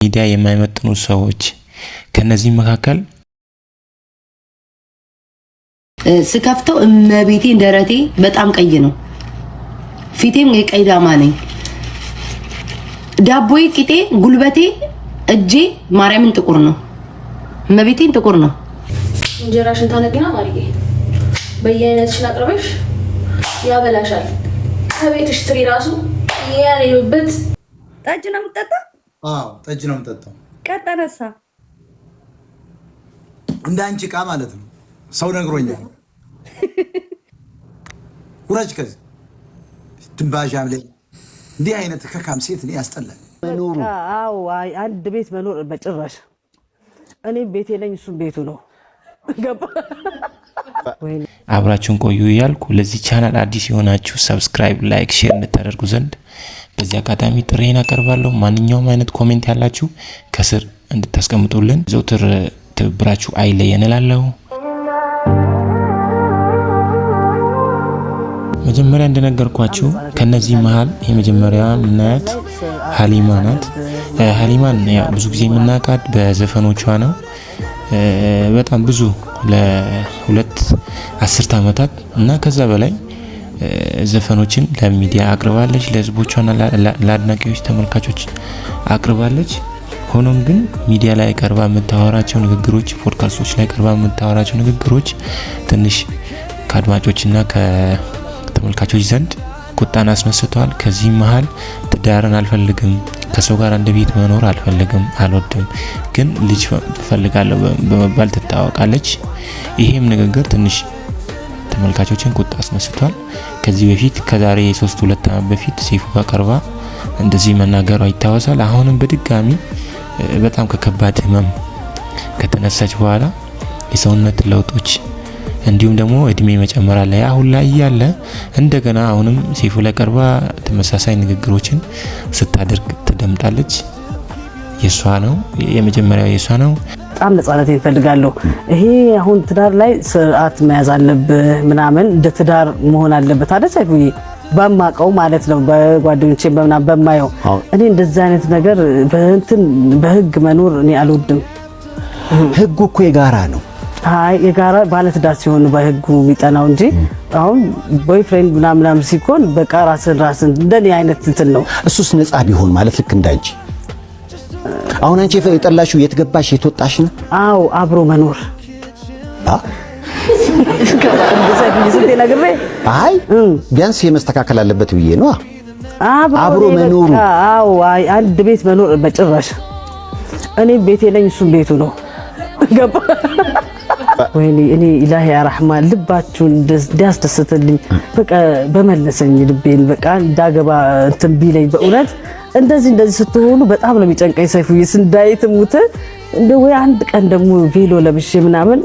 ሚዲያ የማይመጥኑ ሰዎች ከነዚህ መካከል ስከፍተው እመቤቴን ደረቴ በጣም ቀይ ነው። ፊቴም የቀይ ዳማ ነኝ። ዳቦዬ፣ ቂጤ፣ ጉልበቴ፣ እጄ ማርያምን ጥቁር ነው። እመቤቴን ጥቁር ነው። እንጀራሽን ታነግና ማርዬ በየአይነትሽን አቅርበሽ ያበላሻል። ከቤትሽ ትሪ ራሱ ያሌሉበት ጠጅ ነው የምጠጣው። አዎ ጠጅ ነው የምጠጣው። ቀጠነሳ እንደ አንቺ ዕቃ ማለት ነው። ሰው ነግሮኛል። ውረጅ ከዚህ ትንባዣም ላይ እንዲህ አይነት ከካም ሴት እኔ ያስጠላል። መኖሩ አዎ አንድ ቤት መኖር በጭራሽ። እኔም ቤቴ ነኝ፣ እሱም ቤቱ ነው። ገባ አብራችሁን ቆዩ እያልኩ ለዚህ ቻናል አዲስ የሆናችሁ subscribe፣ like፣ share እንድታደርጉ ዘንድ በዚህ አጋጣሚ ጥሪዬን አቀርባለሁ። ማንኛውም አይነት comment ያላችሁ ከስር እንድታስቀምጡልን ዘውትር ትብብራችሁ አይለየን እላለሁ። መጀመሪያ እንደነገርኳችሁ ከነዚህ መሀል የመጀመሪያዋ የምናያት ሀሊማ ናት። ሀሊማን ያው ብዙ ጊዜ የምናውቃት በዘፈኖቿ ነው። በጣም ብዙ ለሁለት አስርት ዓመታት እና ከዛ በላይ ዘፈኖችን ለሚዲያ አቅርባለች። ለህዝቦቿና ለአድናቂዎች ተመልካቾች አቅርባለች። ሆኖም ግን ሚዲያ ላይ ቀርባ የምታወራቸው ንግግሮች፣ ፖድካስቶች ላይ ቀርባ የምታወራቸው ንግግሮች ትንሽ ከአድማጮችና ከተመልካቾች ዘንድ ቁጣን አስነስተዋል። ከዚህም መሀል ትዳርን አልፈልግም፣ ከሰው ጋር አንድ ቤት መኖር አልፈልግም፣ አልወድም፣ ግን ልጅ እፈልጋለሁ በመባል ትታወቃለች። ይሄም ንግግር ትንሽ ተመልካቾችን ቁጣ አስነስቷል። ከዚህ በፊት ከዛሬ 3 2 ዓመት በፊት ሰይፉ ጋር ቀርባ እንደዚህ መናገሯ ይታወሳል። አሁንም በድጋሚ በጣም ከከባድ ህመም ከተነሳች በኋላ የሰውነት ለውጦች እንዲሁም ደግሞ እድሜ መጨመር አለ። አሁን ላይ ያለ እንደገና አሁንም ሰይፉ ላይ ቀርባ ተመሳሳይ ንግግሮችን ስታደርግ ትደምጣለች። የሷ ነው የመጀመሪያው የሷ ነው። በጣም ነፃነት እፈልጋለሁ። ይሄ አሁን ትዳር ላይ ስርዓት መያዝ አለብህ ምናምን እንደ ትዳር መሆን አለበት አይደል ሰይፉዬ? በማቀው ማለት ነው በጓደኞቼ በምናምን በማየው እኔ እንደዚህ አይነት ነገር በእንትን በህግ መኖር እኔ አልወድም። ህጉ እኮ የጋራ ነው። አይ የጋራ ባለትዳር ሲሆኑ በህጉ የሚጠናው እንጂ አሁን boyfriend ምናምን ምናምን ሲሆን በቃ ራስን ራስን እንደኔ አይነት እንትን ነው። እሱስ ነፃ ቢሆን ማለት ልክ እንዳንቺ አሁን አንቺ የጠላሽው የት ገባሽ የት ወጣሽ ነው? አዎ አብሮ መኖር ስንቴ ነግሬ አይ ቢያንስ የመስተካከል አለበት ብዬ ነው። አብሮ መኖሩ አዎ አንድ ቤት መኖር በጭራሽ። እኔም ቤቴ ነኝ፣ እሱም ቤቱ ነው። ገባ ወይኔ እኔ ኢላሂ ያ ረህማን ልባችሁን እንዲያስደስትልኝ በቃ በመለሰኝ ልቤን በቃ እንዳገባ እንትን ቢለኝ በእውነት እንደዚህ እንደዚህ ስትሆኑ በጣም ነው የሚጨንቀኝ። ሰይፉዬ ስንዳይት ሙት እንደ ወይ አንድ ቀን ደግሞ ቬሎ ለብሼ ምናምን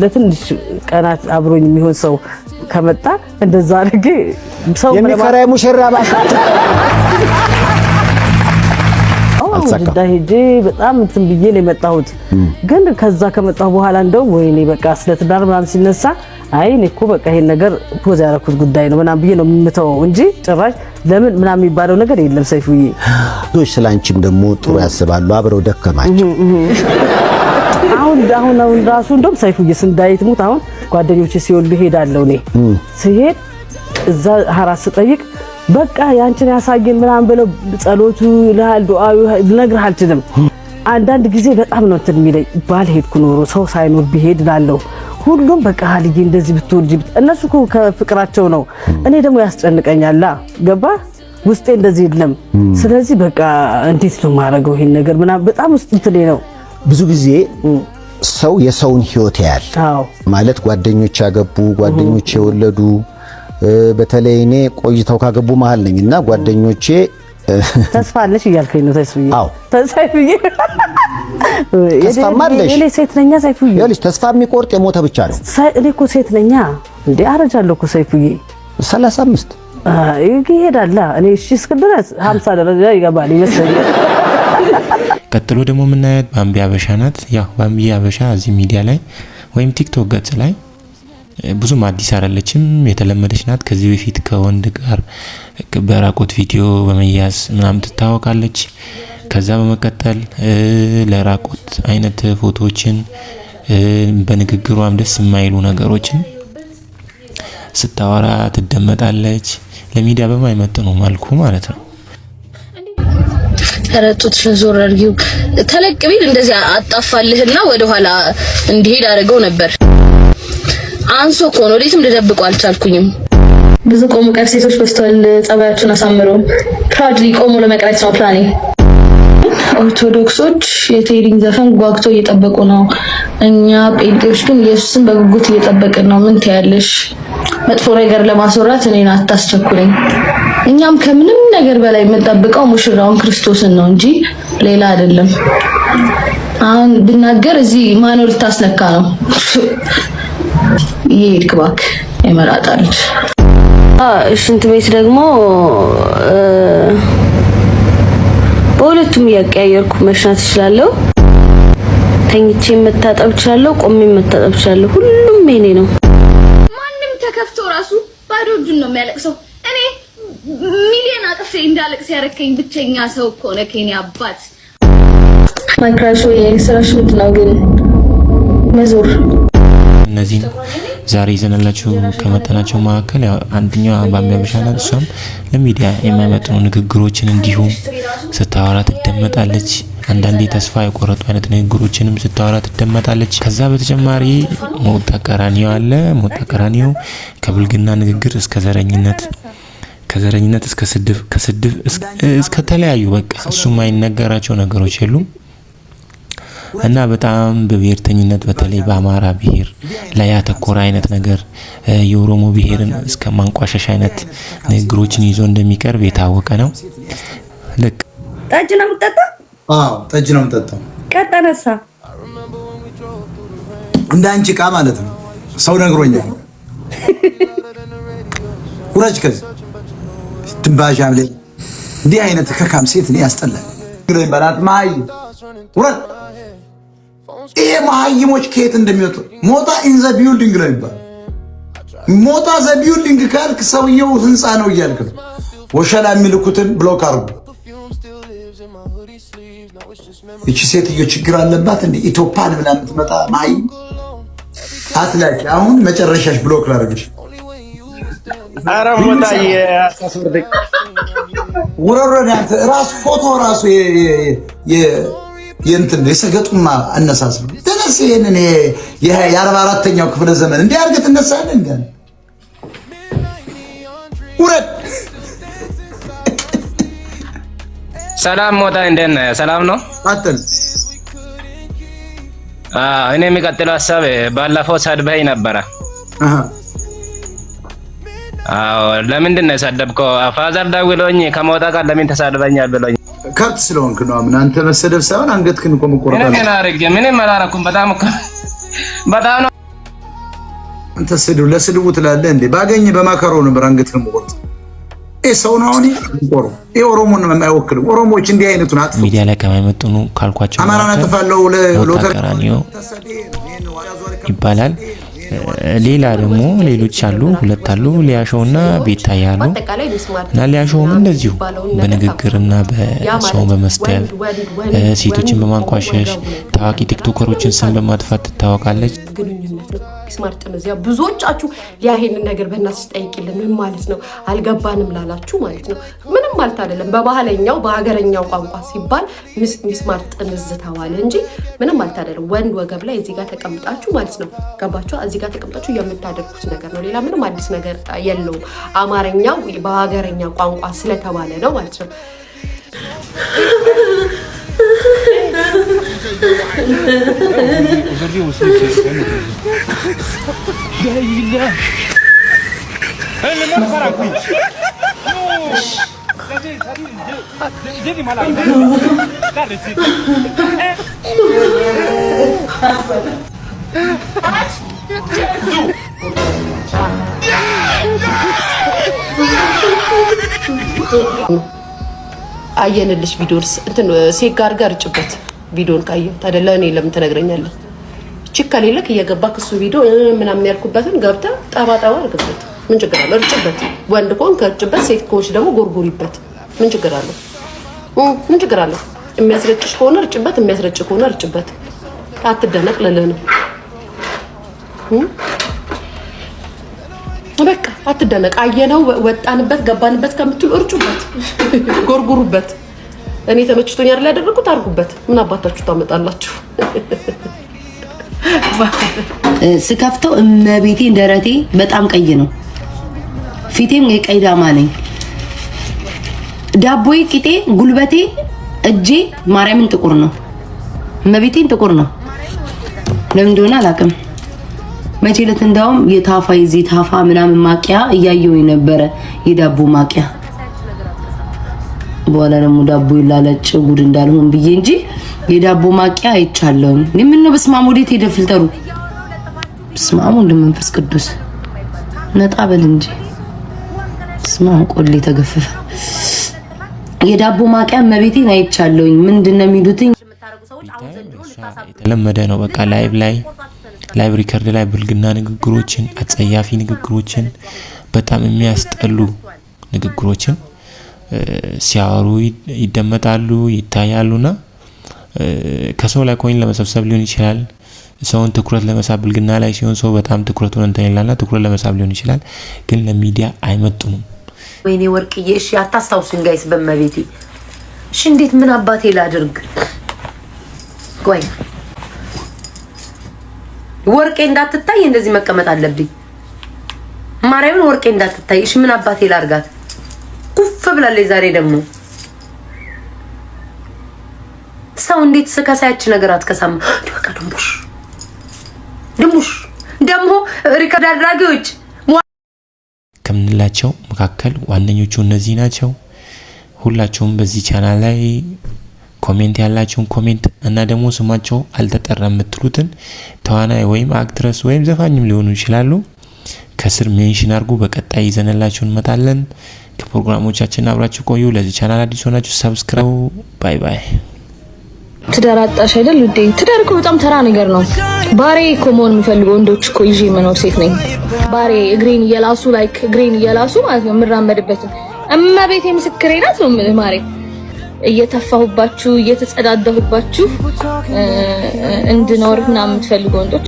ለትንሽ ቀናት አብሮኝ የሚሆን ሰው ከመጣ እንደዛ አድርጌ ሰው የሚከራይ ሙሽራ ባካችሁ ጅዳ ሄጄ በጣም እንትን ብዬ ነው የመጣሁት። ግን ከዛ ከመጣሁ በኋላ እንደውም ወይኔ በቃ ስለ ትዳር ምናምን ሲነሳ አይ እኔ እኮ በቃ ይሄን ነገር pause ያደረኩት ጉዳይ ነው ምናምን ብዬ ነው የምተወው እንጂ ጭራሽ ለምን ምናምን የሚባለው ነገር የለም። ሰይፉዬ ብዙዎች ስለ አንቺም ደግሞ ጥሩ ያስባሉ። አብረው ደከማቸው። አሁን አሁን አሁን ራሱ እንደውም ሰይፉዬ ስንዳይት ሙት አሁን ጓደኞቼ ሲወልዱ እሄዳለሁ እኔ ስሄድ እዛ ሀራስ ስጠይቅ በቃ ያንቺን ያሳየን ምናምን ብለው ጸሎቱ ይልሃል፣ ዱዓው ልነግርህ አልችልም። አንዳንድ ጊዜ በጣም ነው እንትን የሚለኝ ባልሄድኩ ኖሮ ሰው ሳይኖር ቢሄድ እላለሁ። ሁሉም በቃ ሀልዬ እንደዚህ ብትወልጂ እነሱ እኮ ከፍቅራቸው ነው። እኔ ደግሞ ያስጨንቀኛላ። ገባ ውስጤ እንደዚህ የለም። ስለዚህ በቃ እንዴት ነው የማደርገው ይሄን ነገር ምናምን በጣም ውስጥ እንትኔ ነው። ብዙ ጊዜ ሰው የሰውን ህይወት ያያል ማለት ጓደኞች ያገቡ ጓደኞች የወለዱ በተለይ እኔ ቆይተው ካገቡ መሀል ነኝ እና ጓደኞቼ ተስፋ አለሽ እያልከኝ ነው? ተስፋዬ አዎ፣ ተስፋዬ ተስፋማ አለሽ። እኔ ሴት ነኛ ሰይፉዬ። ይኸውልሽ ተስፋ የሚቆርጥ የሞተ ብቻ ነው። እኔ እኮ ሴት ነኛ እንዴ፣ አረጃለሁ እኮ ሰይፉዬ። 35 ይሄዳል። እኔ እሺ እስክል ድረስ 50 ደረጃ ይገባል ይመስለኛል። ቀጥሎ ደግሞ የምናያት ባምቢ አበሻ ናት። ያው ባምቢ አበሻ እዚህ ሚዲያ ላይ ወይም ቲክቶክ ገጽ ላይ ብዙም አዲስ አይደለችም፣ የተለመደች ናት። ከዚህ በፊት ከወንድ ጋር በራቆት ቪዲዮ በመያዝ ምናምን ትታወቃለች። ከዛ በመቀጠል ለራቁት አይነት ፎቶዎችን፣ በንግግሯም ደስ የማይሉ ነገሮችን ስታወራ ትደመጣለች። ለሚዲያ በማይመጥኑ መልኩ ማለት ነው። ኧረ ጡትሽን ዞር አድርጊው። ተለቅ ቢል እንደዚህ አጣፋልህና ወደኋላ እንዲሄድ አድርገው ነበር። አንሶ እኮ ነው፣ ወዴትም ልደብቀው አልቻልኩኝም። ብዙ ቆሞ ቀር ሴቶች በዝተዋል። ጸባያችሁን አሳምሩ። Proudly ቆሞ ለመቅረት ነው ፕላኔ። ኦርቶዶክሶች የቴዲን ዘፈን ጓግቶ እየጠበቁ ነው። እኛ ጴንጤዎች ግን ኢየሱስን በጉጉት እየጠበቅን ነው። ምን ትያለሽ? መጥፎ ነገር ለማስወራት እኔን አታስቸኩለኝ። እኛም ከምንም ነገር በላይ የምንጠብቀው ሙሽራውን ክርስቶስን ነው እንጂ ሌላ አይደለም። አሁን ብናገር እዚህ ማኖር ልታስነካ ነው። ይሄድክ እባክህ የመራጣ ልጅ። ሽንት ቤት ደግሞ በሁለቱም እያቀያየርኩ መሽናት እችላለሁ። ተኝቼ መታጠብ እችላለሁ። ቆሜ መታጠብ እችላለሁ። ሁሉም የኔ ነው። ማንም ተከፍቶ ራሱ ባዶ እጁን ነው የሚያለቅሰው። እኔ ሚሊዮን አቅፌ እንዳለቅስ ያረከኝ ብቸኛ ሰው እኮ ነህ የኔ አባት። My crush ወይ ስራሽ ምንድን ነው ግን? መዞር። እነዚህን ዛሬ ይዘንላችሁ ከመጣናቸው መካከል አንደኛዋ ባምቢ ሀበሻ ናት። እሷም ለሚዲያ የማይመጥኑ ንግግሮችን እንዲሁም ስታወራ ትደመጣለች። አንዳንዴ ተስፋ የቆረጡ አይነት ንግግሮችንም ስታወራ ትደመጣለች። ከዛ በተጨማሪ ሞጣ ቀራኒዮ አለ። ሞጣ ቀራኒዮ ከብልግና ንግግር እስከ ዘረኝነት፣ ከዘረኝነት እስከ ስድብ፣ ከስድብ እስከ ተለያዩ በቃ እሱ የማይነገራቸው ነገሮች የሉም። እና በጣም በብሔርተኝነት በተለይ በአማራ ብሔር ላይ ያተኮረ አይነት ነገር፣ የኦሮሞ ብሔርን እስከ ማንቋሸሽ አይነት ንግግሮችን ይዞ እንደሚቀርብ የታወቀ ነው። ልክ ጠጅ ነው የምጠጣው? አዎ፣ ጠጅ ነው የምጠጣው። ቀጠነሳ? እንደ አንቺ ዕቃ ማለት ነው። ሰው ነግሮኛል። ውረጅ ከዚህ ትንባዣም ላይ። እንዲህ አይነት ከካም ሴት እኔ ያስጠላል። በላት መሀይም ውረድ። ይሄ መሀይሞች ከየት እንደሚወጡ። ሞጣ in the building ነው የሚባል። ሞጣ the building ካልክ ሰውየው ህንፃ ነው እያልክ ነው። ወሸላ የሚልኩትን block አርጉ። ይቺ ሴትዮ ችግር አለባት እንዴ? ኢትዮፓን ብላ የምትመጣ መሀይም አትላቂ። አሁን መጨረሻሽ block ላደርግሽ። ኧረ ሞጣዬ። ውረረን አንተ ራሱ ፎቶ ራሱ የእንትን የሰገጡማ አነሳስ ነው። ተነስ፣ ይሄንን የ44ኛው ክፍለ ዘመን እንዲህ አድርገህ ትነሳለህ? እንደ ውረድ። ሰላም ሞጣ፣ እንደት ነህ? ሰላም ነው? ቀጥል። እኔ የሚቀጥለው ሀሳብ ባለፈው ሰድበኸኝ ነበረ። አዎ፣ ለምንድን ነው የሰደብከው? Father ደውሎኝ ከሞጣ ጋር ለምን ተሳድበኛል ብሎኝ። ከብት ስለሆንክ ነው። ምን አንተ መሰደብ ሳይሆን አንገትህን እኮ መቆረጥ አለ። ምንም አድርጌ ምንም አላደረኩም። በጣም እኮ በጣም ነው። አንተ ስድብ ለስድቡ ትላለህ እንዴ? ባገኝ በማከሮ ነበር አንገትህን መቆረጥ። ይሄ ሰው ነው አሁን ቆሮ። ይሄ ኦሮሞን የማይወክልም። ኦሮሞዎች እንዲህ አይነቱን አጥፉ። ሚዲያ ላይ ከማይመጥኑ ካልኳቸው አማራን አጥፋለሁ ሞጣ ቀራኒዮ ይባላል። ሌላ ደግሞ ሌሎች አሉ፣ ሁለት አሉ፣ ሊያሾውና ቤታያ አሉ። እና ሊያሾውም እንደዚሁ በንግግርና በሰውን በመስደብ፣ ሴቶችን በማንቋሸሽ፣ ታዋቂ ቲክቶከሮችን ስም በማጥፋት ትታወቃለች። ግንኙነት ነው ሚስማር ጥምዝ። ያው ብዙዎቻችሁ ሊያ ይሄንን ነገር በእናትሽ ጠይቂልን ምን ማለት ነው አልገባንም ላላችሁ ማለት ነው። ምንም ማለት አይደለም። በባህለኛው በሀገረኛው ቋንቋ ሲባል ሚስማር ጥምዝ ተባለ እንጂ ምንም ማለት አይደለም። ወንድ ወገብ ላይ እዚህ ጋር ተቀምጣችሁ ማለት ነው። ገባችሁ? እዚህ ጋር ተቀምጣችሁ የምታደርጉት ነገር ነው። ሌላ ምንም አዲስ ነገር የለውም። አማርኛው በሀገረኛ ቋንቋ ስለተባለ ነው ማለት ነው። አየንልሽ ቪዲዮስ እንትን ሴት ጋር ጋር እርጭበት ቪዲዮን ካየው ታዲያ ለእኔ ለምን ትነግረኛለህ? ችክ ከሌለክ እየገባ ክሱ ቪዲዮ ምናምን ያልኩበትን ገብተህ ጠባ ጠባ አድርግበት። ምን ችግር አለው? እርጭበት። ወንድ ከሆንክ እርጭበት፣ ሴት ከሆንሽ ደግሞ ጎርጎሪበት። ምን ችግር አለው? ምን ችግር አለው? የሚያስረጭሽ ከሆነ እርጭበት፣ የሚያስረጭ ከሆነ እርጭበት። አትደነቅ ልልህ ነው። በቃ አትደነቅ። አየነው፣ ወጣንበት፣ ገባንበት ከምትሉ እርጩበት፣ ጎርጉሩበት። እኔ ተመችቶኛል አይደል ያደረኩት፣ አድርጉበት። ምን አባታችሁ ታመጣላችሁ? ስከፍተው እመቤቴን ደረቴ በጣም ቀይ ነው። ፊቴም የቀይ ዳማ ነኝ። ዳቦዬ፣ ቂጤ፣ ጉልበቴ፣ እጄ ማርያምን ጥቁር ነው። እመቤቴን ጥቁር ነው። ለምን እንደሆነ አላውቅም። መቼ ዕለት እንዳውም የታፋ የዚህ ታፋ ምናምን ማቂያ እያየሁኝ ነበረ፣ የዳቦ ማቂያ። በኋላ ደግሞ ዳቦ ይላለጭ ጉድ እንዳልሆን ብዬ እንጂ የዳቦ ማቂያ አይቻለሁኝ። ምን ነው በስመ አብ፣ ወዴት ሄደ filter ኡ? በስመ አብ ወወልድ ወመንፈስ ቅዱስ፣ ነጣ በል እንጂ። በስመ አብ፣ ቆሌ ተገፈፈ። የዳቦ ማቂያ እመቤቴን አይቻለሁኝ። ምንድን ነው የሚሉትኝ? የተለመደ ነው። በቃ live ላይ፣ live record ላይ ብልግና ንግግሮችን፣ አጸያፊ ንግግሮችን፣ በጣም የሚያስጠሉ ንግግሮችን ሲያወሩ ይደመጣሉ፣ ይታያሉና ከሰው ላይ coin ለመሰብሰብ ሊሆን ይችላል። ሰውን ትኩረት ለመሳብ፣ ብልግና ላይ ሲሆን ሰው በጣም ትኩረቱን እንትን ይላልና ትኩረት ለመሳብ ሊሆን ይችላል። ግን ለሚዲያ አይመጡንም። ወይኔ ወርቅዬ፣ እሺ አታስታውሱኝ guys፣ በመቤቴ። እሺ እንዴት ምን አባቴ ላድርግ? ቆይ ወርቄ እንዳትታይ እንደዚህ መቀመጥ አለብኝ። ማርያምን ወርቄ እንዳትታይ። እሺ ምን አባቴ ላርጋት? ኩፍ ብላለች ዛሬ ደግሞ። ሰው እንዴት ስከሳያች ነገር አትከሳም? በቃ ድንቡሽ ድንቡሽ ደግሞ record አድራጊዎች ከምንላቸው መካከል ዋነኞቹ እነዚህ ናቸው። ሁላችሁም በዚህ ቻናል ላይ comment ያላችሁን comment እና ደግሞ ስማቸው አልተጠራም የምትሉትን ተዋናይ ወይም actress ወይም ዘፋኝም ሊሆኑ ይችላሉ፣ ከስር mention አድርጉ። በቀጣይ ይዘንላችሁ እንመጣለን። ከፕሮግራሞቻችን አብራችሁ ቆዩ። ለዚህ ቻናል አዲስ ሆናችሁ subscribe። Bye bye። ትዳር አጣሽ አይደል ውዴ? ትዳር እኮ በጣም ተራ ነገር ነው። ባሬ እኮ መሆን የምፈልገው ወንዶች እኮ ይዤ መኖር ሴት ነኝ። ባሬ እግሬን እየላሱ፣ like እግሬን እየላሱ ማለት ነው የምራመድበትን። እመቤቴ ምስክሬ ናት ነው የምልህ ማሬ። እየተፋሁባችሁ እየተጸዳዳሁባችሁ እንድኖር ምናምን የምትፈልጉ ወንዶች